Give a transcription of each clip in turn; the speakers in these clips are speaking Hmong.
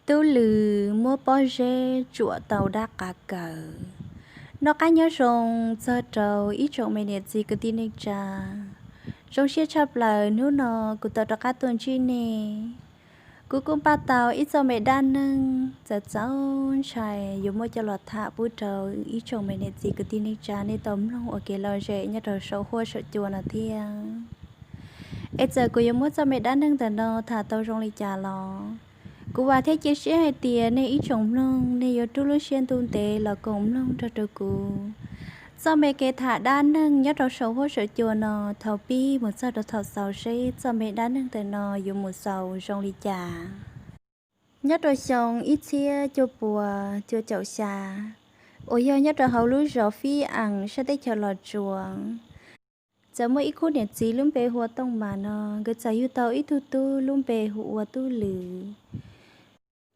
Tub Lwm muab pob zeb tsuam tau dab qav kaws. Noj qab nyob zoo txog rau ib tsoom me niam txiv kwv tij neej tsa. Zoo siab tshaj plaws hnub no kuv tau rov qab tuaj ntsib nej. Kuv kuj npaj tau ib txoj me dab neeg txaus txaus ntshai yuav muab coj los tham pub rau ib tsoom me niam txiv kwv tij neej tsa nej tau mloog ua kev lom zem nyob rau saum huab saum cua no thiab. Es txawm kuv yuav muab txoj me dab neeg ntawm no tham tau zoo li cas los, kuv vam thiab cia siab hais tias nej ib tsoom mloog nej yuav rub lub siab ntuj ntev los koom mloog nrog rau kuv txoj me kev tham dab neeg nyob rau saum huab saum cua no thaum pib mus txog rau thaum xaus seb txoj me dab neeg ntawm no yuav mus xaus zoo li cas. Nyob rau xyoo ib txhiab cuaj pua cuaj caum xya, uas yog nyob rau hauv lub zos Fib Ees sab teb chaws Los Tsuas, txawm muaj ib khub niam txiv lub npe hu ua Tooj Mas no, nkawd txawm yug tau ib tug tub lub npe hu ua Tub Lwm.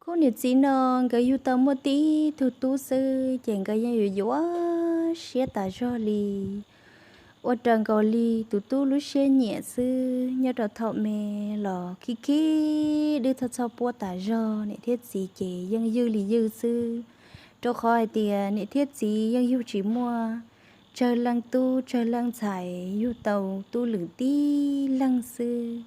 Khub niam txiv no nkawd yug tau muaj tib tug tub xwb ces nkawd yeej yuav yuav siab tas zog li, ua raws nkaus li tus tub lub siab nyiam xwb. Nyob rau thaum me los khib khib dwb txhob txhob puab tas zog, niam thiab txiv ces yeej ywj li ywj xwb, rau qhov hais tias niam thiab txiv yeej yug tsis muaj tsawg leej tub tsawg leej ntxhais, yug tau Tub Lwm tib leeg xwb.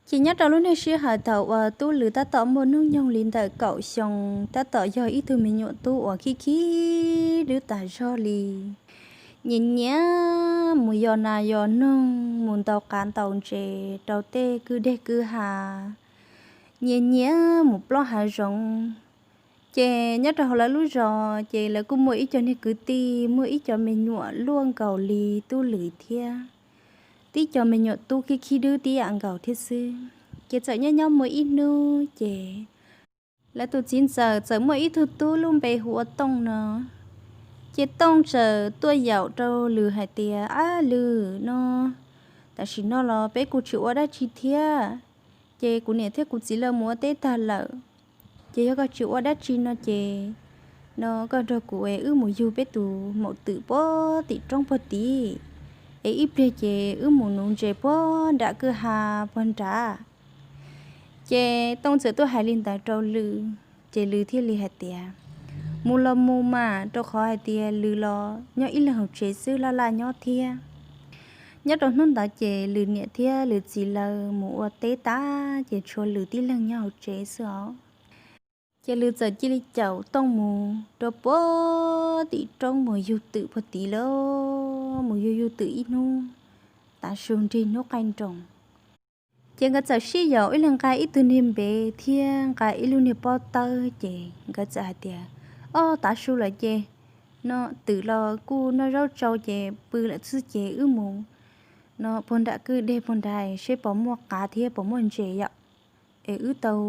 Ces nyob rau lub niag sij hawm thaum uas Tub Lwm tab tom muaj hnub nyoog li ntawm kaum xyoo, tab tom yog ib tug me nyuam tub uas khib khib dwb tas zog li, nyiam nyiam mus yos nas yos noog, mus ntaus qav ntaus ntses rau tej kwj deg kwj ha, nyiam nyiam mus plob hav zoov. Ces nyob rau hauv lawv lub zos ces lawv kuj muaj ib co niag kwv tij muaj ib co me nyuam luaj nkaus li Tub Lwm thiab, tib co me nyuam tub khib khib dwb tib yam nkaus thiab xwb. Ces txawm nyob nyob muaj ib hnub ces lawv tus txiv ntxawm txawm muaj ib tug tub lub npe hu ua Tooj no. Ces Tooj txawm tuaj yaum rau Lwm hais tias, Ab Lwm no, tam sim no los peb kuj tsis ua dab tsi thiab, ces kuv niam thiab kuv txiv lawv mus ua teb tag lawm. Ces yog koj tsis ua dab tsi no ces, no koj nrog kuv es wb mus yug peb tus maum twm puag tim roob puag tid, es ib pliag ces wb mus nuv ntses puag nram kwj ha puag nrad. Ces Tooj txawm tuaj hais li ntawd rau Lwm, ces Lwm thiaj li hais tias, Mus los mus mas, rau qhov hais tias Lwm los nyob ib leeg hauv tsev xwb laj laj nyob thiab. Nyob rau hnub ntawd ces Lwm niam thiab Lwm txiv lawv mus ua teb tag ces tshuav Lwm tib leeg nyob hauv tsev xwb os. Ces Lwm txawm cia li caum Tooj mus rau puag tim roob mus yug twm puag tid lawm, mus yug yug twm ib hnub tav su nrig hnub qaij nroos. Ces nkawd txawm sib yaum ib leeg nqa ib tug niag npev thiab nqa ib lub niag pob tawb, ces nkawd txawm hais tias, Ob, tav su lawm ces, no twm los kuj noj zaub tsau ces pw lawm xwb ces wb mus, no puag nram kwj deg puag nrad seb puas muaj qav thiab puas muaj ntses yom, es wb tau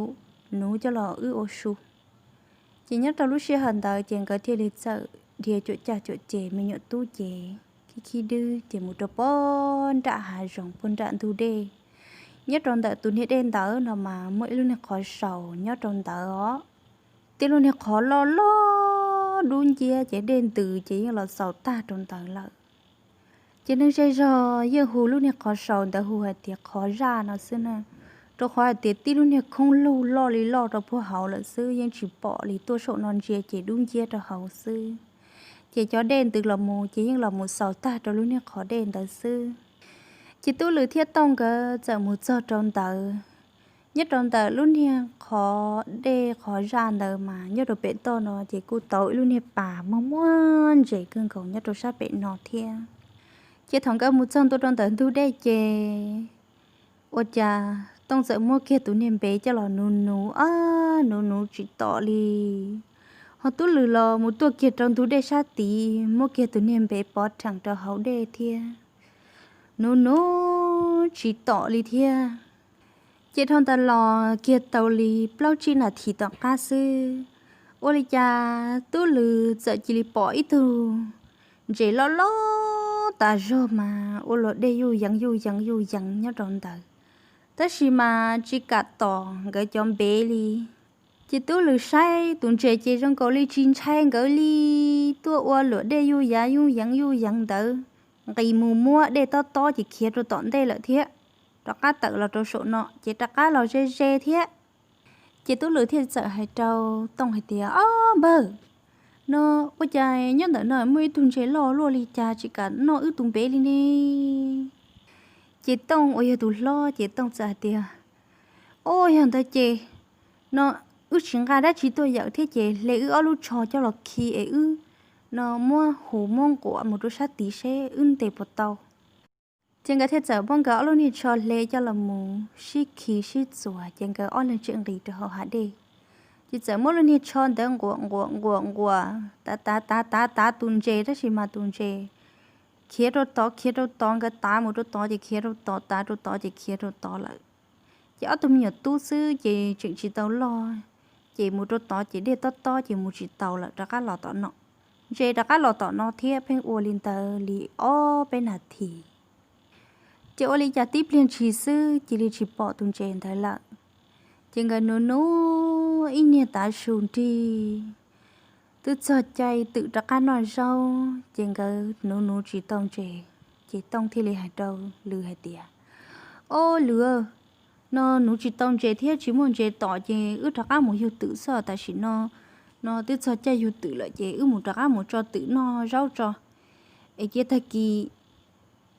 nuv coj los wb ua su. Ces nyob rau lub sij hawm ntawd ces nkawd thiaj li txawm dhia cuam caj cuam ces me nyuam tub ces khib khib dwb ces mus rau puag nram hav zoov puag nram ntug dej. Nyob rau ntawm tus niag dej ntawd no mas muaj ib lub niag qhov saus nyob rau ntawd os. Tib lub niag qhov loj loj dub nciab ces dej ntws ces yeej los xaus tag rau ntawd lawm. Ces neeg zej zog yeej hu lub niag qhov saus ntawd hu hais tias qhov zaj no xwb na, rau qhov hais tias tib lub niag khoob lug loj li loj rau puag hauv lawm xwb, yeej tsis pom li, tuaj saum no ntsia ces dub nciab rau hauv xwb. Ces cov dej ntws los mus ces yeej los mus xaus tag rau lub niag qhov dej ntawd xwb. Ces Tub Lwm thiab Tooj nkawd txawm mus txog rau ntawd. Nyob rau ntawm lub niag qhov dej qhov zaj ntawd mas nyob rau pem toj no ces kuj tau ib lub niag pas muaj muaj ntses kawg nkaus nyob rau sab pem no thiab. Ces thaum nkawd mus txog ntua rau ntawm ntug dej ces ua cas Tooj txawm muab kiag tus niag npev coj los nuv nuv, ab, nuv nuv tsis tom li. Ho Tub Lwm los mus tuaj kiag rau ntug dej sab tid muab kiag tus niag npev pov rhees rau hauv dej thiab, nuv nuv tsis tom li thiab. Ces dhau ntawd los kiag tau li plaub tsib nas this tom qab xwb, ua li cas Tub Lwm txawm cia li pom ib tug ntses loj loj tas zog mas ua luam dej yuj yeev yuj yeev yuj yeev nyob rau ntawd, tab sis mas tsis kam tom nkawd cov npev li. Ces Tub Lwm saib tus ntses ces zoo nkaus li tsis ntshai nkawd li, tuaj ua luam dej yuj yav yuj yeev yuj yeev ntawd, nqis mus muab dej tob tob ces khiav rau tom ntej lawm thiab, rov qab tawm los rau saum no ces rov qab los ze ze thiab. Ces tub Lwm thiaj txawm hais rau Tooj hais tias, Ob npawg, no ua cas nyob ntawm no muaj ib tug ntses loj luaj li cas tsis kam noj wb tus npev li ne? Ces Tooj uas yog tus hlob ces Tooj txawm hais tias, Ob, yog ntawd ces no wb tsis nqa dab tsi tuaj yawm thiab ces hle wb ob lub tsho coj los khi es wb no muab hu muab nquam mus rau sab tid seb wb ntes puas tau. Ces nkawd thiaj txawm muab nkawd ob lub niag tsho hle coj los mus sib khi sib txuas ces nkawd ob leeg tseem nqis rau hauv hav dej. Ces txawm muab lub niag tsho ntawd nquam nquam nquam nquam tav tav tav tav tav tus ntses, tab sis mas tus ntses khiav rau tod khiav rau tod, nkawd tav mus rau tod ces khiav rau tod, tav rau tod ces khiav rau tod lawm. Ces ob tug me nyuam tub xwb ces tseem tsis tau loj, ces mus rau tod ces dej tob tob ces mus tsis tau lawm, rov qab los tom no. Ntses rov qab los tom no thiab, pheej ua li ntawd li ob peb nas this. Ces ua li cas tib pliag ntshis xwb cia li tsis pom tus ntses ntawd lawm. Ces nkawd nuv nuv ib niag tav su nrig, twb txog caij twm rov qab noj zaub ces nkawd nuv nuv tsis tau ntses. Ces Tooj thiaj li hais rau Lwm hais tias, Ob Lwm, no nuv tsis tau ntses thiab tsis muaj ntses tom ces wb rov qab mus yug twm xwb, tam sim no no twb txog caij yug twm lawm ces wb mus rov qab mus tso twm noj zaub tso, es cia tag kis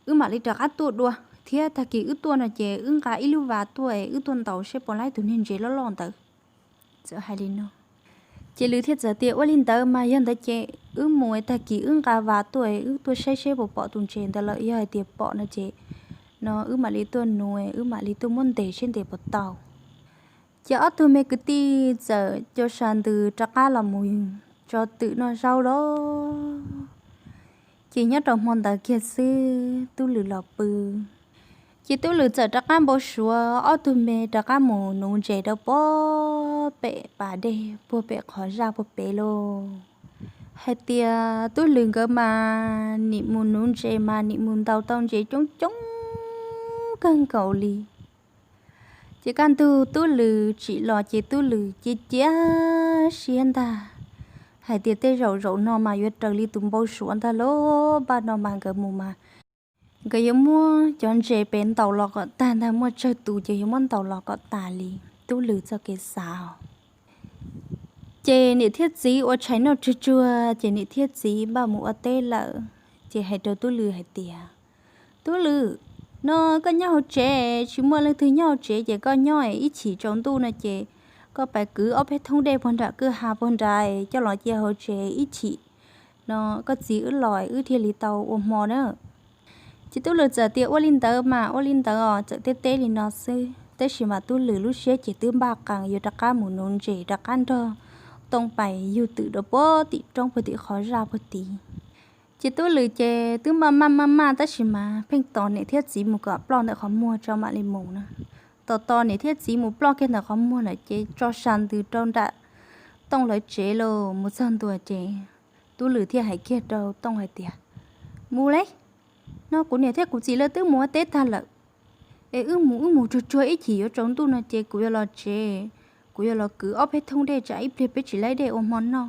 wb mam li rov qab tuaj dua, thiab tag kis wb tuaj no ces wb nqa ib lub vas tuaj es wb tuaj ntaus seb puas laib tus niag ntses loj loj ntawd. Txawm hais li no, ces Lwm thiaj txawm tias, Ua li ntawd mas yog ntawd ces wb mus es tag kis wb nqa vas tuaj es wb tuaj saib seb puas pom tus ntses ntawd lawm, yog hais tias pom no ces no wb mam li tuaj nuv es wb mam li tuaj muab ntes seb ntes puas tau. Ces ob tug me kwv tij txawm co sa ntws rov qab los mus tso twm noj zaub lawm. Ces nyob rau hmo ntawd kiag xwb tub Lwm los pw. Ces tub Lwm txawm rov qab npau suav ob tug me rov qab mus nuv ntses rau puag pem pas dej puag pem qhov zaj puag pem lauj. Hais tias tub Lwm nkawd mas nim mus nuv ntses mas nim mus ntaus tau ntses coob coob kawg nkaus li. Ces kaj ntug tub Lwm tsim los ces tub Lwm cia cia siab ntag, hais tias tej zaum zaum no mas yuav raws li tus npau suav ntag lauj. Npaj no mas nkawd mus mas nkawd yuav muab cov ntses pem ntaus los kom tag ntag, muaj tsawg tus ces yuav muab ntaus los kom tas li tub Lwm txoj kev xav. Ces niam thiab txiv ua tshais noj tsuag tsuag ces niam thiab txiv npaj mus ua teb lawm. Ces hais rau tub Lwm hais tias, Tub Lwm, no koj nyob hauv tsev, tsis muaj leej twg nyob hauv tsev ces koj nyob ib chim tsaus ntuj no ces koj pab kwv ob peb thoob dej puag nram kwj ha puag nrad coj los cia hauv tsev ib chim no koj txiv wb los wb thiaj li tau ua hmo na. Ces tub Lwm txawm tias, Ua li ntawd mas ua li ntawd os, txawm teb teb li no xwb tab sis mas tub Lwm lub siab ces twb npaj qees yuav rov qab mus nuv ntses rov qab nrog Tooj pais yug twm rau puag tim roob puag tim qhov zaj puag tid. Ces tub Lwm ces twb maj maj maj maj tab sis mas pheej tos niam thiab txiv mus kom ploj ntawm qhov muag tso mam li mus na. Tos tos niam thiab txiv mus ploj kiag ntawm qhov muag lawm ces tso sa ntws rau nram Tooj lawv tsev los mus txog ntua ces tub Lwm thiaj hais kiag rau Tooj hais tias, Mus lauj, no kuv niam thiab kuv txiv lawv twb mus ua teb tag lawm, es wb mus wb mus tsuag tsuag ib chim yuav tsaus ntuj no ces kuv yuav los tsev, kuv yuav los kwv ob peb thoob dej tsam ib pliag peb tsis laib dej ua hmo noj.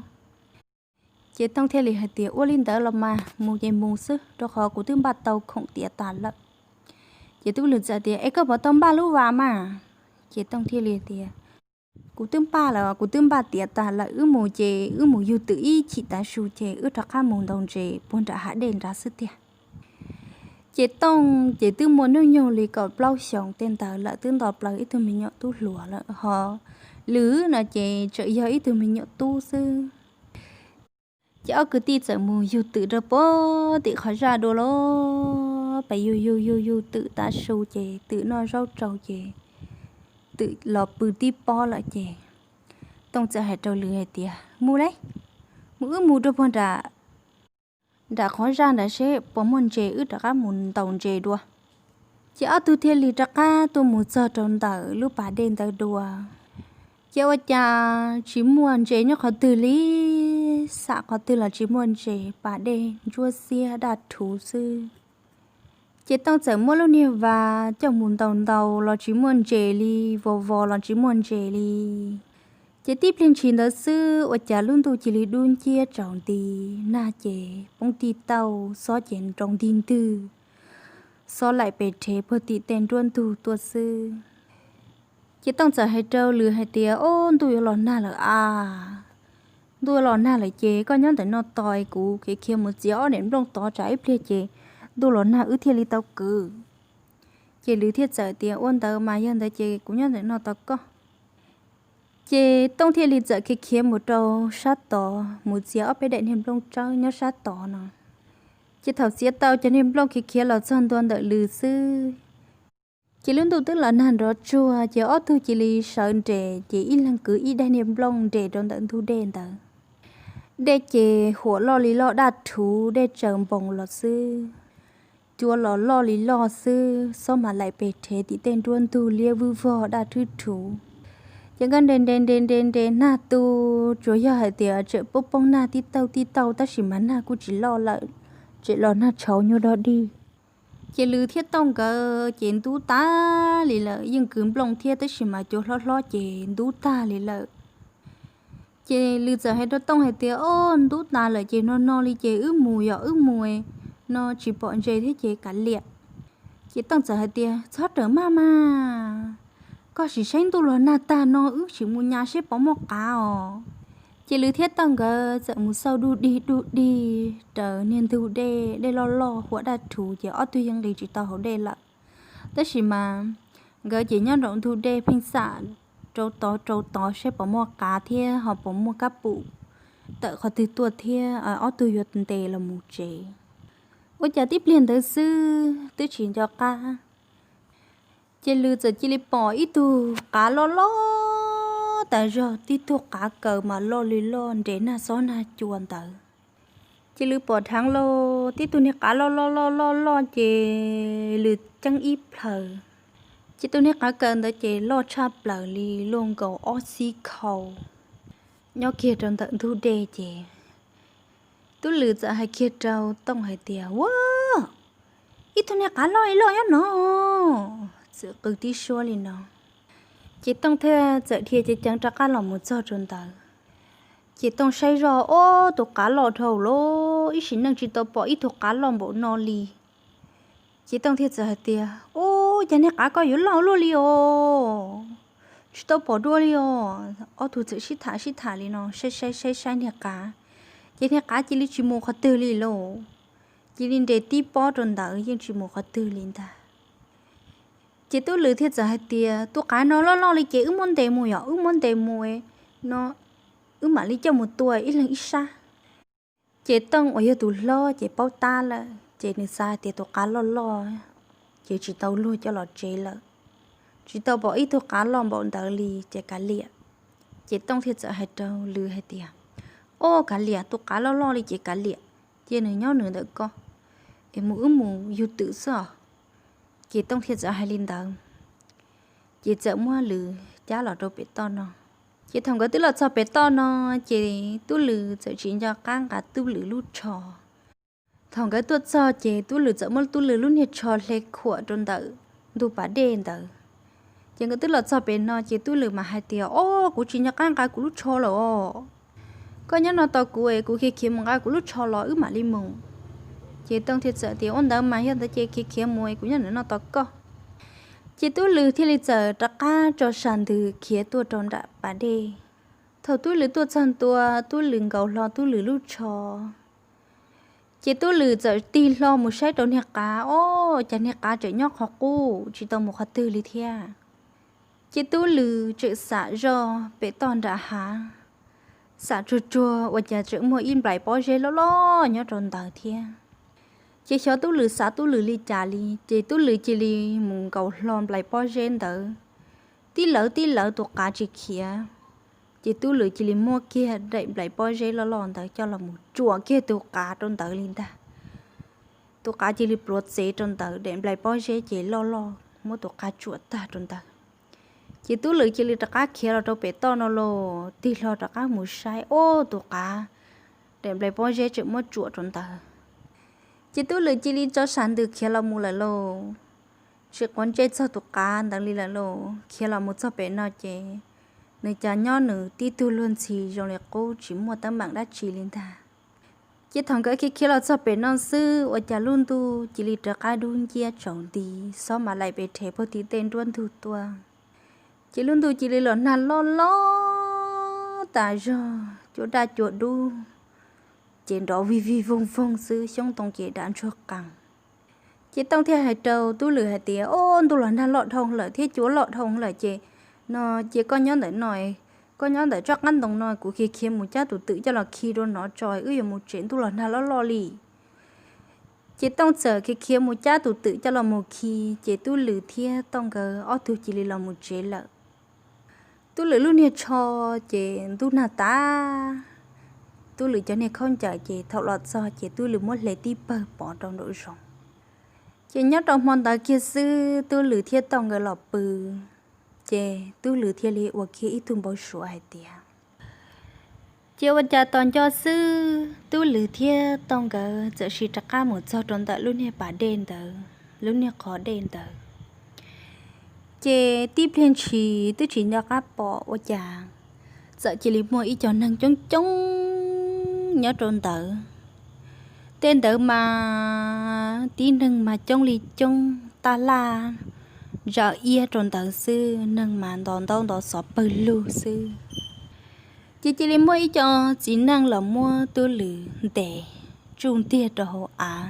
Ces Tooj thiaj li hais tias, Ua li ntawd los mas mus ces mus xwb rau qhov kuv twb npaj tau khoom tiav tas lawm. Ces tub Lwm txawm tias, Es koj puas tau npaj lub vas mas? Ces Tooj thiaj li tias, Kuv twb npaj lawm, kuv twb npaj tiav tas lawm, wb mus ces wb mus yug twm ib chim tav su ces wb rov qab mus ntaus ntses puag nram hav dej nrad xwb tiag. Ces Tooj ces twb muaj hnub nyoog li kaum plaub xyoos tej ntawd lawm, twb nto plaws ib tug me nyuam tub hluas lawm, ho Lwm no ces tseem yog ib tug me nyuam tub xwb. Ces ob kwv tij txawm mus yug twm rau puag tim qhov zaj dua los pes yug yug yug yug twm tav su ces twm noj zaub tsau ces twm los pw tib pob lawm ces Tooj txawm hais rau Lwm hais tias, Mus lauj, mus wb mus rau puag nram nram qhov zaj nrad seb puas muaj ntses wb rov qab mus ntaus ntses dua. Ces ob tug thiaj li rov qab tuaj mus txog rau ntawm lub pas dej ntawd dua. Ces ua cas tsis muaj ntses nyob qhov twg li, xam qhov twg los tsis muaj ntses, pas dej ntsuab xiab daj rhuv xwb. Ces Tooj txawm muab lub niag vas coj mus ntaus ntaus los tsis muaj ntses li, vos vos los tsis muaj ntses li. Ces tib pliag ntshis ntawd xwb ua cas lub ntuj cia li dub nciab tsaus nti, nag ces poob tij tauj, xob ces nroo ntig ntwg, xob laim pes rhev puag tim tej nruab ntug tuaj xwb. Ces Tooj txawm hais rau Lwm hais tias, Ob, ntuj yuav los nag lawm a, ntuj yuav los nag lawm ces koj nyob ntawm no tos kuv khiav khiav mus txiav ob daim nplooj tod tsam ib pliag ces ntuj los nag wb thiaj li tau kwv. Ces Lwm thiaj txawm tias, Ua ntawd mas yog ntawd ces kuv nyob ntawm no tos koj. Ces Tooj thiaj li txawm khiav khiav mus rau sab tod mus txiav ob peb daim niag nplooj tsawb nyob sab tod no. Ces thaum txiav tau cov niag nplooj khiav khiav los txog ntua ntawm Lwm xwb, ces lub ntuj twb los nag nrov tsuag ces ob tug cia li sawv nres ces ib leeg kwv ib daim niag nplooj nres rau ntawm ntug dej ntawd. Dej ces huam loj li loj daj rhuv dej tsaws npoos los xwb. Cua los loj li loj xwb, xob mas laim pes rhev tim tej nruab ntug liab vwj vog daj rhuv rhuv. Ces nkawd nres nres nres nres nres nag tu, tsuas yog hais tias tseem poob poob nag tib tauj tib tauj tab sis mas nag kuj tsis loj lawm, tseem los nag tshauv nyuag dog dig. Ces Lwm thiab Tooj nkawd ces ntub tag li lawm, yeej kwv nplooj thiab tab sis mas cua hlob hlob ces ntub tag li lawm. Ces Lwm txawm hais rau Tooj hais tias, Ob, ntub tas lawm ces no no li ces wb mus yom, wb mus no tsis pom ntses thiab ces kav liam. Ces Tooj txawm hais tias, Txhob rawm maj mas, koj sim saib ntuj los nag tag no wb sim mus nyas seb puas muaj qav os. Ces Lwm thiab Tooj nkawd txawm mus xauj dug dig dug dig raws niag ntug dej, dej loj loj huam daj rhuv ces ob tug yeej nqis tsis tau hauv dej lawm. Tab sis mas nkawd ces nyob nraum ntug dej pheej xam rau tod rau tod saib puas muaj qav thiab ho puas muaj kab pum tawm qhov twg tuaj thiab ob tug yuav ntes los mus tsev. Ua cas tib pliag ntawd xwb twb tsis nco qab, ces Lwm txawm cia li pom ib tug qav loj loj tas zog, tib tug qav kaws mas loj li loj nres nag xob nag cua ntawd. Ces Lwm pom dheev los tib tug niag qav loj loj loj loj loj ces Lwm ceeb ib plhaws. Ces tus niag qav kaws ntawd ces loj tshaj plaws li luaj nkaus ob xib khau nyob kiag rau ntawm ntug dej ces Tub Lwm txawm hais kiag rau Tooj hais tias, Ua, ib tug niag qav loj li loj nyob no, txawm qw tib suab li no. Ces Tooj thiaj txawm dhia ceev ceev rov qab los mus txog rau ntawd. Ces Tooj saib zoj, Ob, tus qav loj dhau lawm, ib sim neej tsis tau pom ib tug qav loj npaum no li. Ces Tooj thiaj txawm hais tias, Ub, cas niag qav ko yuav loj luaj li os, tsis tau pom dua li os. Ob tug txawm sib tham sib tham li no, saib saib saib saib niag qav, ces niag qav cia li tsis mus qhov twg li lauj, cia li nres tib pob rau ntawd yeej tsis mus qhov twg li ntag. Ces Tub Lwm thiaj txawm hais tias, Tus qav no loj loj li ces wb muab ntes mus yom, wb muab ntes mus no wb mam li coj mus tua ib leeg ib sab. Ces Tooj uas yog tus hlob ces paub tab lawm ces nws xav hais tias tus qav loj loj ces tsis tau luag coj los tsev lawm, tsis tau pom ib tug qav loj npaum ntawd li ces kav liam. Ces Tooj thiaj txawm hais rau Lwm hais tias, Ob, kav liam, tus qav loj loj li ces kav liam, cia nws nyob nws ntawm ko es mus wb mus yug twm xwb os. Ces Tooj thiaj txawm hais li ntawd, ces txawm muab Lwm cab los rau pem toj no. Ces thaum nkawd twb los txog pem toj no, ces Tub Lwm txawm tsis nco qab nqa Tub Lwm lub tsho. Thaum nkawd tuaj txog ces Tub Lwm txawm muab Tub Lwm lub niag tsho hle khuam rau ntawm ntug pas dej ntawd. Ces nkawd twb los txog pem no ces Tub Lwm mas hais tias, Ob, kuv tsis nco qab nqa kuv lub tsho lawm os. Koj nyob no tos kuv es kuv khiav khiav mus nqa kuv lub tsho los wb mam li mus. Ces Tooj thiaj txawm tias, Ua ntawd mas yog ntawd ces khiav khiav mus es kuv nyob ntawm no tos koj. Ces Tub Lwm thiaj li txawm rov qab tso sas ntws khiav tuaj rau nram pas dej. Thaum Tub Lwm tuaj txog ntua, Tub Lwm nkaus hlo Tub Lwm lub tsho. Ces Tub Lwm txawm tig hlo mus saib rau niag qav, ob, cas niag qav tseem nyob qhov qub tsis tau mus qhov twg li thiab. Ces Tub Lwm tseem xam zoj pem toj nram hav, xam tsuag tsuag ua cas tseem muaj ib nplais pob zeb loj loj nyob rau ntawd thiab. Ces xyov Tub Lwm xav Tub Lwm li cas li, ces Tub Lwm cia li mus nkaus hlo nplais pob zeb ntawd, tib lawv tib lawv tus qav tsis khiav. Ces Tub Lwm cia li muab kiag daim nplais pob zeb loj loj ntawd coj los mus tsuam kiag tus qav rau ntawd li ntag. Tus qav cia li pluav txev rau ntawd, daim nplais pob zeb ces loj loj muab tus qav tsuam tag rau ntawd. Ces Tub Lwm cia li rov qab khiav los rau pem toj no los tig hlo rov qab mus saib, ob, tus qav, daim nplais pob zeb tseem muab tsuam rau ntawd. Ces Tub Lwm cia li tso sas ntws khiav los mus lawm lauj. Tsis quav ntsej txog tus qav ntawd li lawm lauj, khiav los mus txog pem no ces nws cas nyob nws tib tug luag ntxhi zoo li qub tsis muaj teeb meem dab tsi li ntag. Ces thaum nkawd khiav khiav los txog pem no xwb ua cas lub ntuj cia li rov qab dub nciab tsaus nti, xob mas laim pes rhe puag tim tej nruab ntug tuaj. Ces lub ntuj cia li los nag loj loj tas zog, cua daj cua dub, ces nrov vig vig voog voog xwb, xyoob ntoo ces dav ntsuag qees. Ces Tooj thiaj hais rau Tub Lwm hais tias, Ob, ntuj los nag loj dhau lawm thiab cua loj dhau lawm ces, no, cia koj nyob ntawm no, koj nyob ntawm tsob qab ntoo no, kuv khiav khiav mus cab tus twm coj los khi rau nov tso, wb yuav mus tsev, ntuj los nag loj loj li. Ces Tooj txawm khiav khiav mus cab tus twm coj los mus khi, ces Tub Lwm thiab Tooj nkawd ob tug cia li los mus tsev lawm. Tub Lwm lub niag tsho ces ntuj nag tas, Tub Lwm cov niag khaub ncaws ces thaum los txog ces Tub Lwm muab hle tib pawg pov rau nraum zoov. Ces nyob rau hmo ntawd kiag xwb Tub Lwm thiab Tooj nkawd los pw, ces Tub Lwm thiaj li ua kiag ib tug npau suav hais tias, ces ua cas tos nco xwb Tub Lwm thiab Tooj nkawd txawm sis rov qab mus txog rau ntawm lub niag pas dej ntawd, lub niag qhov dej ntawd. Ces tib pliag ntshis twb tsis nco qab pom ua cas txawm cia li muaj ib co neeg coob coob nyob rau ntawd. Tej ntawd mas tib neeg mas coob li coob taj laj, ntsaws iab rau ntawd xwb, neeg mas nto ntaub nto xov pawg lug xwb. Ces cia li muaj ib co txiv neej los muab Tub Lwm ntes tsuj ntiag rau hauv av.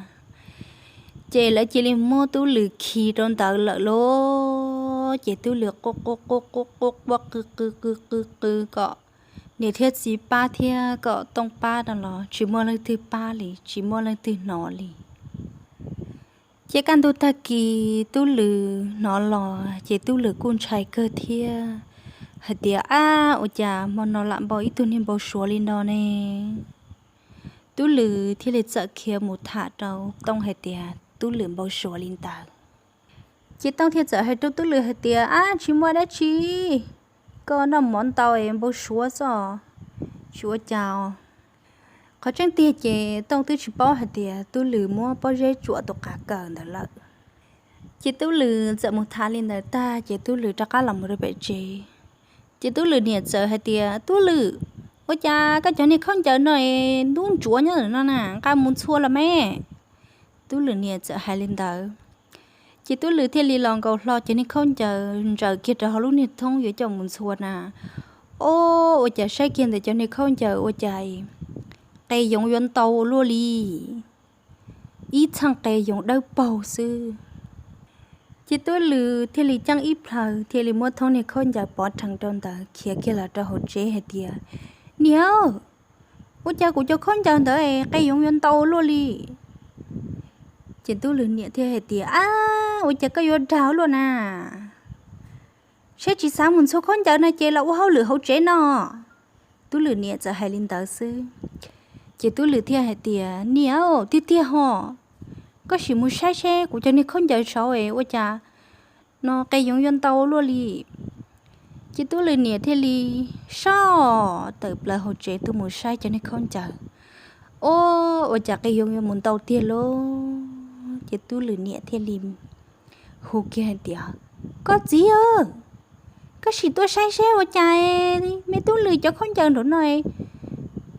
Ces lawv cia li muab Tub Lwm khi rau ntawd lawm lauj. Ces Tub Lwm quaj quaj quaj quaj quaj quaj qw qw qw qw qw kom niam thiab txiv pab thiab kom Tooj pab no los tsis muaj leej twg pab li, tsis muaj leej twg hnov li. Ces kaj ntug tag kis Tub Lwm hnov los ces Tub Lwm kuj ntshai kawg thiab, hais tias, Ab, ua cas hmo no lam npau ib tug niag npau suav li no ne? Tub Lwm thiaj li txawm khiav mus tham rau Tooj hais tias Tub Lwm npau suav li ntawd. Ces Tooj thiaj txawm hais rau Tub Lwm hais tias, Ab, tsis muaj dab tsi, koj noj mov ntau es npau suav xwb, tsis ua cas. Qhov tseeb tiag ces Tooj twb tsis paub hais tias Tub Lwm muab pob zeb tsuam tus qav kaws ntawd lawm. Ces Tub Lwm txawm mus tham li ntawd tag ces Tub Lwm rov qab los mus rau pem tsev. Ces Tub Lwm niam txawm hais tias, Tub Lwm, ua cas koj cov niag khaub ncaws no es ntub ntsuav nyob ntawm no na, nqa mus ntxhua los me? Tub Lwm niam txawm hais li ntawd. Ces Tub Lwm thiaj li los nkaus hlo cov niag khaub ncaws ntsaws kiag rau hauv lub niag thoob yuav coj mus ntxhua na. Ob, ua cas saib kiag ntawm cov niag khaub ncaws ua cas qe yoov yuav ntau ua luaj li, ib txheej qe yoov dawb paug xwb. Ces Tub Lwm thiaj li ceeb ib plhaw thiaj li muab thoob niag khaub ncaws pov rhees rau ntawd khiav kiag los rau hauv tsev hais tias, Niam, ua cas kuv cov khaub ncaws ntawd qe yoov yuav ntau luaj li? Ces Tub Lwm niam thiaj hais tias, Ab, ua cas koj yuav dag luaj na? Saib tsis xav mus ntxhua khaub ncaws no ces los ua hauj lwm hauv tsev no. Tub Lwm niam txawm hais li ntawd xwb. Ces Tub Lwm thiaj hais tias, Niam, tiag tiag ho, koj sim mus saib seb kuv cov niag khaub ncaws saud es ua cas no qe yoov yuav ntau luaj li. Ces Tub Lwm niam thiaj li soj tawm plaws hauv tsev tuaj mus saib cov niag khaub ncaws. Ob, ua cas qe yoov yuav mus ntau tiag lauj. Ces Tub Lwm niam thiaj li hu kiag hais tias, Koj txiv, koj sim tuaj saib seb ua cas me Tub Lwm cov khaub ncaws nraum no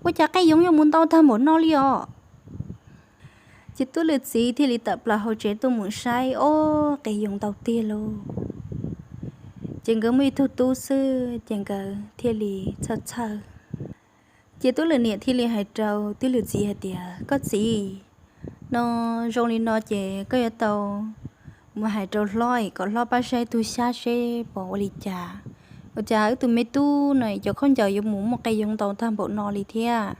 ua cas qe yoov yuav mus ntau tag npaum no li os. Ces Tub Lwm txiv thiaj li tawm plaws hauv tsev tuaj mus saib, ob, qe yoov ntau tiag lauj. Ces nkawd muaj ib tug tub xwb ces nkawd thiaj li txhawj txhawj. Ces Tub Lwm niam thiaj li hais rau Tub Lwm txiv hais tias, Koj txiv, no zoo li no ces koj yuav tau mus hais rau hlob kom hlob pab saib tug xyab seb puas ua li cas, ua cas wb tus me tub no cov khaub ncaws yuav mus muaj qe yoov ntau tag npaum no li thiab.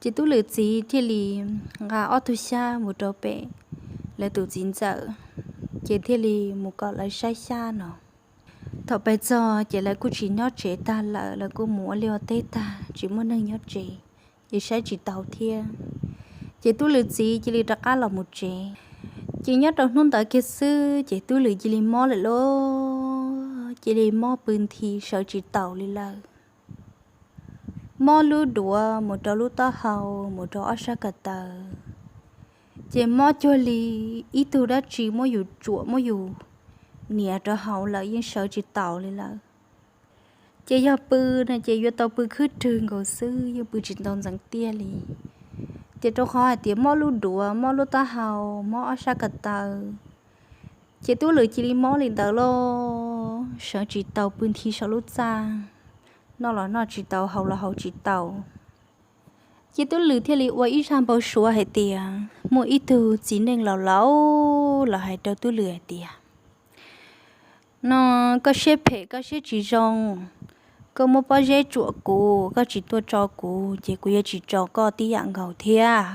Ces Tub Lwm txiv thiaj li nqa ob tug xyab mus rau pem lawv tus txiv ntxawm, ces thiaj li mus kom lawv saib xyab no. Thaum pem txog ces lawv kuj tsis nyob tsev tag lawm, lawv kuj mus ua liaj ua teb tag tsis muaj neeg nyob tsev, ces saib tsis taus thiab. Ces Tub Lwm txiv cia li rov qab los mus tsev. Ces nyob rau hnub ntawd kiag xwb ces Tub Lwm cia li mob lawm lauj, cia li mob pw nthi sawv tsis taus li lawm. Mob lub duav mus rau lub taub hau, mus rau ob sab ko taw, ces mob cuag li ib tug dab tsi muab yus tsuam muab yus nias rau hauv lawm yeej sawv tsis taus li lawm. Ces yog pw no ces yuav tau pw khwb rwg nkaus xwb, yeej pw tsis tau ntxeev tiag li. Ces rau qhov hais tias mob lub duav, mob lub taub hau, mob ob sab ko taw, ces Tub Lwm cia li mob li ntawd lauj. sawv tsis tau, pw nthi saum lub txaj, noj los noj tsis tau, haus los haus tsis tau. Ces tub Lwm thiaj li ua ib zaj npau suav hais tias muaj ib tug txiv neej laus laus los hais rau tub Lwm hais tias, no, koj siab phem, koj siab tsis zoo, koj muab pob zeb tsuam kuv, koj tsis tuaj tso kuv, ces kuv yuav tsis tso koj tib yam nkaus thiab.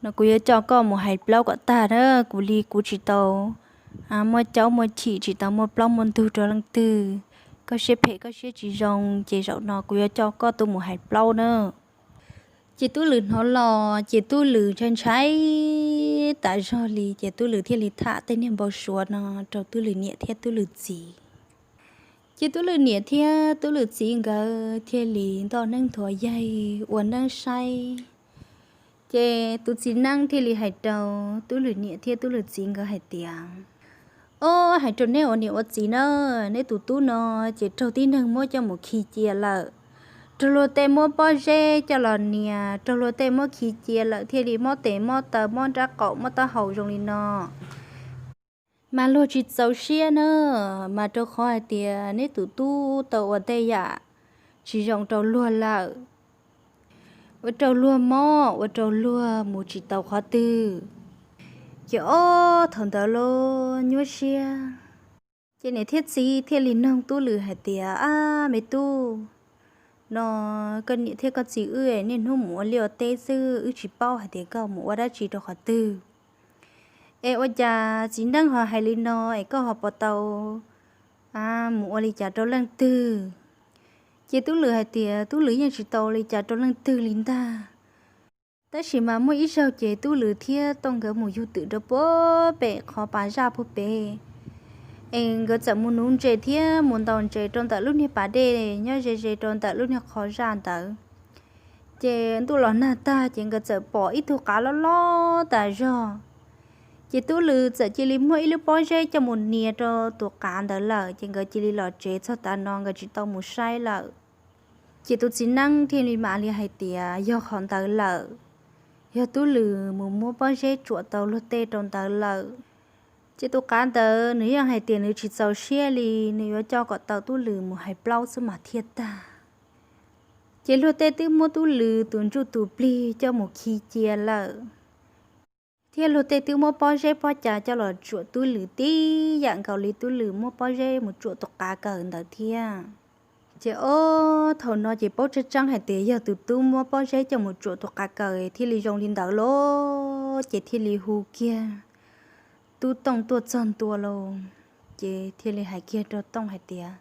No kuv yuav coj koj mus hais plaub kom tag na, kuv li kuv tsis tau muaj caub muaj chim, tsis tau muaj plaub muaj ntug rau leej twg. Koj siab phem, koj siab tsis zoo, ces zaum no kuv yuav coj koj tuaj mus hais plaub na. Ces tub Lwm hnov los ces tub Lwm ntshai ntshai tas zog li, ces tub Lwm thiaj li tham tej niag npau suav no rau tub Lwm niam thiab tub Lwm txiv. Ces tub Lwm niam thiab tub Lwm txiv nkawd thiaj li ntoj neeb nthuav yaig ua neeb saib. Ces tus txiv neeb thiaj li hais rau tub Lwm niam thiab tub Lwm txiv nkawd hais tias, Ob, hais rau neb ua niam ua txiv na, neb tus tub no ces raug tib neeg muab coj mus khi cia lawm. Raug luag tej muab pob zeb coj los nias, raug luag tej muab khi cia lawm, thiaj li mob tes mob taw, mob nrab qaum mob taub hau zoo li no. Mas luag tsis txaus siab na, mas rau qhov hais tias neb tus tub tau ua tej yam tsis zoo rau luag lawm, ua rau luag mob, ua rau luag mus tsis tau qhov twg. Ces ob, thaum ntawd los nyuaj siab. Ces niam thiab txiv thiaj li noog tub Lwm hais tias, Ab, me tub, no koj niam thiab koj txiv wb niaj hnub mus ua liaj ua teb xwb, wb tsis paub hais tias koj mus ua dab tsi rau qhov twg. Es ua cas txiv neeb ho hais li no, es koj ho puas tau mus ua li cas rau leej twg? Ces tub Lwm hais tias tub Lwm yeej tsis tau li cas rau leej twg li ntag. Tab sis mas muaj ib zaug ces tub Lwm thiab Tooj nkawd mus yug twm rau puag pem qhov pas zaj puag pem, es nkawd txawm mus nuv ntses thiab mus ntaus ntses rau ntawm lub niag pas dej nyob ze ze rau ntawm lub niag qhov zaj ntawd. Ces ntuj los nag tag ces nkawd txawm pom ib tug qav loj loj tas zog. Ces tub Lwm txawm cia li muab ib lub pob zeb coj mus nias rau tus qav ntawd lawm, ces nkawd cia li los tsev. Txog tav no nkawd tsis tau mus saib lawm. Ces tus txiv neeb thiaj li mam li hais tias yog qhov ntawd lawm, yog tub Lwm mus muab pob zeb tsuam tau luag tej rau ntawd lawm. Ces tus qav ntawd nws yeej hais tias nws tsis txaus siab li, nws yuav coj kom tau tub Lwm mus hais plaub xwb mas thiaj tag. Ces luag tej twb muab tub Lwm tus ntsuj tus plig coj mus khi cia lawm, thiab luag tej twb muab pob zeb pob cav coj los tsuam tub Lwm tib yam nkaus li tub Lwm muab pob zeb mus tsuam tus qav kawm ntawd thiab. Ces ob, thaum no ces paub tseeb tseeb hais tias yog tus tub muab pob zeb coj mus tsuam tus qav kawm thiaj li zoo li ntawd lauj. Ces thiaj li hu kiag tub Tooj tuaj txog ntua lauj, ces thiaj li hais kiag rau Tooj hais tias,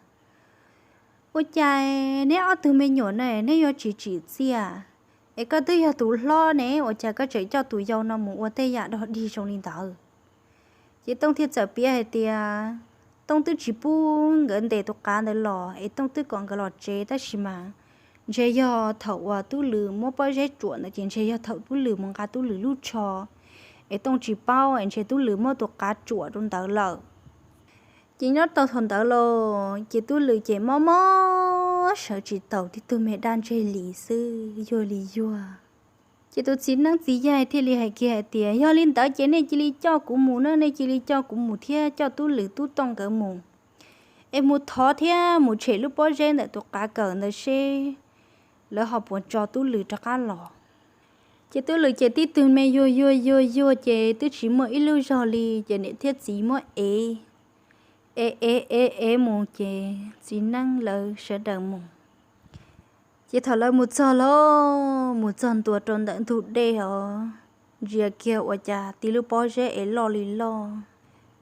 Ua cas neb ob tug me nyuam ne neb yuav tsis tsim txiaj? Es koj twb yog tus hlob ne, ua cas koj tseem coj tus yau no mus ua tej yam dog dig zoo li ntawd? Ces Tooj thiaj txawm piav hais tias Tooj twb tsis pub nkawd ntes tus qav ntawd los, es Tooj twb kom nkawd los tsev, tab sis mas ntshe yog thaum uas tub Lwm muab pob zeb tsuam ntawd ces ntshe yog thaum tub Lwm mus nqa tub Lwm lub tsho, es Tooj tsis paub, es ntshe tub Lwm muab tus qav tsuam rau ntawd lawm. Ces nyob tau thaum ntawd los ces tub Lwm ces mob mob sawv tsis taus, tib tug me dab ntseg li xwb, yuag li yuag. Ces tus txiv neeb txiv yaig thiaj li hais kiag hais tias, Yog li ntawd ces nej cia li coj kuv mus na, nej cia li coj kuv mus thiab coj tub Lwm tub Tooj nkawd mus, es mus thov thiab mus tshem lub pob zeb ntawm tus qav kawm ntawd seb lawv ho puas tso tub Lwm rov qab los. Ces tub Lwm ces tib tug me yuag yuag yuag yuag ces twb tsis muaj ib lub zog li, ces niam thiab txiv muab ev, ev ev ev ev mus, ces txiv neeb lawv sawv daws mus. Ces thaum lawv mus txog los mus txog ntua rau ntawm ntug dej os, ntsia kiag ua cas tib lub pob zeb es loj li loj.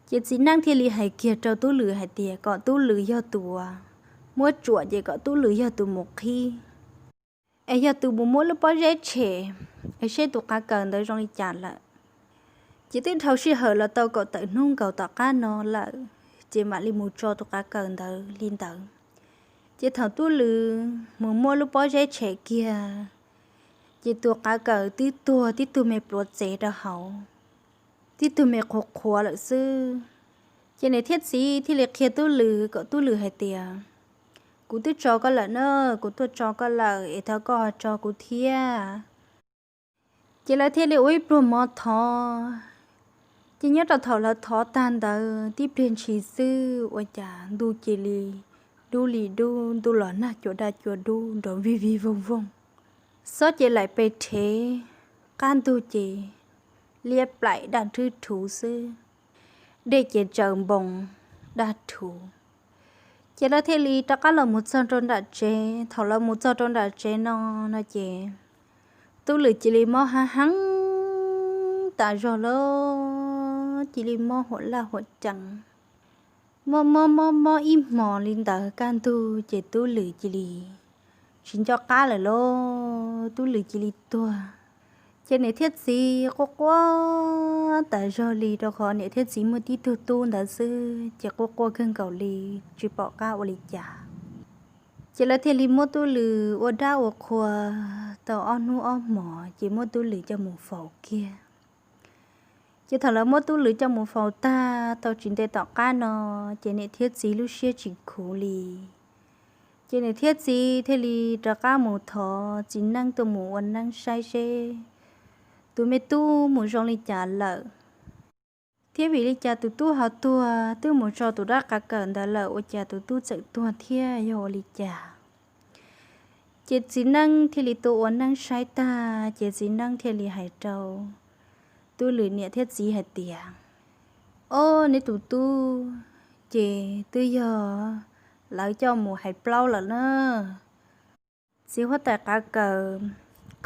Ces txiv neeb thiaj li hais kiag rau tub Lwm hais tias kom tub Lwm yog tus muab tsuam, ces kom tub Lwm yog tus mus qhib, es yog tus mus muab lub pob zeb tshem, es seb tus qav kawm ntawd zoo li cas lawm. Ces twb dhau sij hawm los tau kaum tawm hnub nkaus tom qab no lawm, ces mam li mus tso tus qav kawm ntawd li ntawd. Ces thaum tub Lwm mus muab lub pob zeb tshem kiag, ces tus qav kawm twb tuag tib tug me pluav txev rau hauv, tib tug me qhuav qhuav lawm xwb. Ces niam thiab txiv thiaj li qhia tub Lwm kom tub Lwm hais tias, Kuv twb tso koj lawm na, kuv tuaj tso koj lawm, es thov koj ho tso kuv thiab. Ces lawv thiaj li ua ib pluag mov thov, Ces nyob rau thaum lawv thov tag ntawd tib pliag ntshis xwb ua cas ntuj cia li dub li dub, ntuj los nag cua daj cua dub nrov vij vij voog voog. Xob ces laim pes rhev, qab ntug ces liab plaim daj rhwb rhuv xwb, dej ces tsaws npoos daj rhuv. Ces lawv thiaj li rov qab los mus txog rau nram tsev. Thaum lawv mus txog rau nram tsev no, no ces Tub Lwm cia li mob heev heev tas zog lawm, cia li mob huam laj huam ceev. Mob mob mob mob ib hmos li ntawd kaj ntug ces Tub Lwm cia li tsis nco qab lawm lauj, Tub Lwm cia li tuag. Ces niam thiab txiv quaj quaj tas zog li, rau qhov niam thiab txiv muaj tib tug tub ntawd xwb ces quaj quaj kawg nkaus li, tsis pom qab ua li cas. Ces lawv thiaj li muab Tub Lwm ua dab ua qhua tau ob hnub ob hmos ces muab Tub Lwm coj mus faus kiag. Ces thaum lawv muab Tub Lwm coj mus faus tag tau tsis ntev tom qab no, ces niam thiab txiv lub siab tsis khuv li. Ces niam thiab txiv thiaj li rov qab mus thov txiv neeb tuaj mus ua neeb saib seb tus me tub mus zoo li cas lawm, thiab vim li cas tus tub ho tuag, twb mus tso tus dab qav kawm ntawd lawm ua cas tus tub txawm tuag thiab, yog ua li cas. Ces txiv neeb thiaj li tuaj ua neeb saib tag ces txiv neeb thiaj li hais rau Tub Lwm niam thiab txiv hais tias, Ob, neb tus tub ces twb yog lawv coj mus hais plaub lawm na. Txiv huab tais qav kawm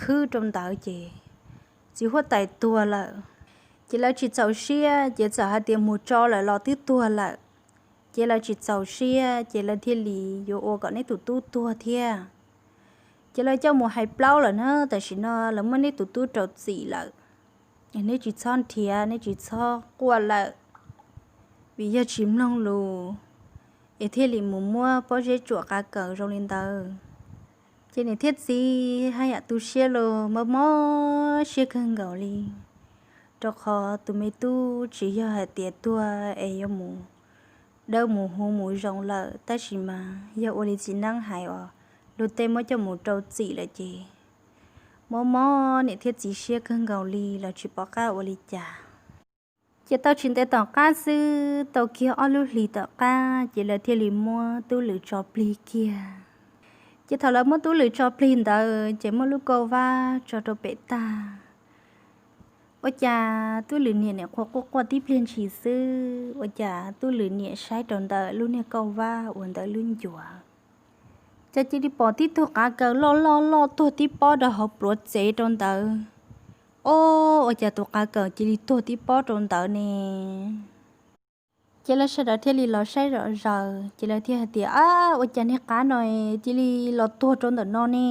khwb rau ntawd ces txiv huab tais tuag lawm. Ces lawv tsis txaus siab ces txawm hais tias mus tso lawm los twb tuag lawm. Ces lawv tsis txaus siab ces lawv thiaj li yuav ua kom neb tus tub tuag thiab. Ces lawv coj mus hais plaub lawm na, tam sim no lawv muab neb tus tub rau txim lawm. Neb tsis txhob nrhiav, neb tsis txhob quaj lawm, vim yog tsis mloog lus es thiaj li mus muab pob zeb tsuam qav kawm zoo li ntawd. Ces niam thiab txiv haj yam tu siab los mob mob siab kawg nkaus li, rau qhov tus me tub tsis yog hais tias tuag es yuav mus dawb mus huv mus zoo lawm, tab sis mas yog ua li txiv neeb hais uas luag tej muab coj mus rau txim lawm ces mob mob niam thiab txiv siab kawg nkaus li los tsis pom qab ua li cas. Ces tau tsis ntev tom qab xwb, tau kiag ob lub hlis tom qab ces lawv thiaj li muab Tub Lwm tso plig kiag. Ces thaum lawv muab Tub Lwm tso plig ntawd ces muab lub kauj vab tso rau pem tag. Ua cas Tub Lwm niam nim qhuav quaj quaj tib pliag ntshis xwb, ua cas Tub Lwm niam saib rau ntawm lub niag kauj vab uas ntawm lub ncuav, ces cia li pom tib tug qav kawm loj loj loj tuag tib pob rau hauv pluav tsev rau ntawd. Ob, ua cas tus qav kawm cia li tuag tib pob rau ntawd ne? Ces lawv sawv daws thiaj li los saib zom zaws ces lawv thiaj hais tias, Ab, ua cas niag qav no cia li los tuag rau ntawm no ne?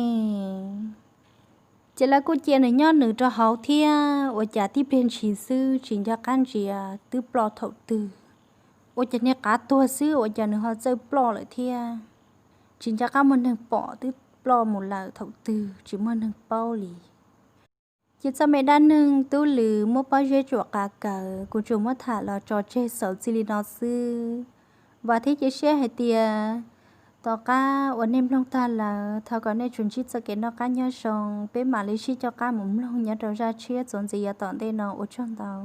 Ces lawv kuj cia nws nyob nws rau hauv thiab, ua cas tib pliag ntshis xwb tsis nco qab ntsia twb ploj thaum twg. Ua cas niag qav tuag xwb ua cas nws ho txawj ploj lawm thiab? Tsis nco qab muaj neeg pom twb ploj mus lawm thaum twg tsis muaj neeg paub li. Ces txoj me dab neeg Tub Lwm muab pob zeb tsuam qav kawm kuv tsuas muab tham los tso tseg xaus txij li no xwb. Vam thiab cia siab hais tias tom qab uas nej mloog tag lawm thov kom nej tsuas ntsib txoj kev noj qab nyob zoo, peb mam li sib coj qab mus mloog nyob rau zaj tshiab txuas ntxiv yav tom ntej no, ua tsaug ntau.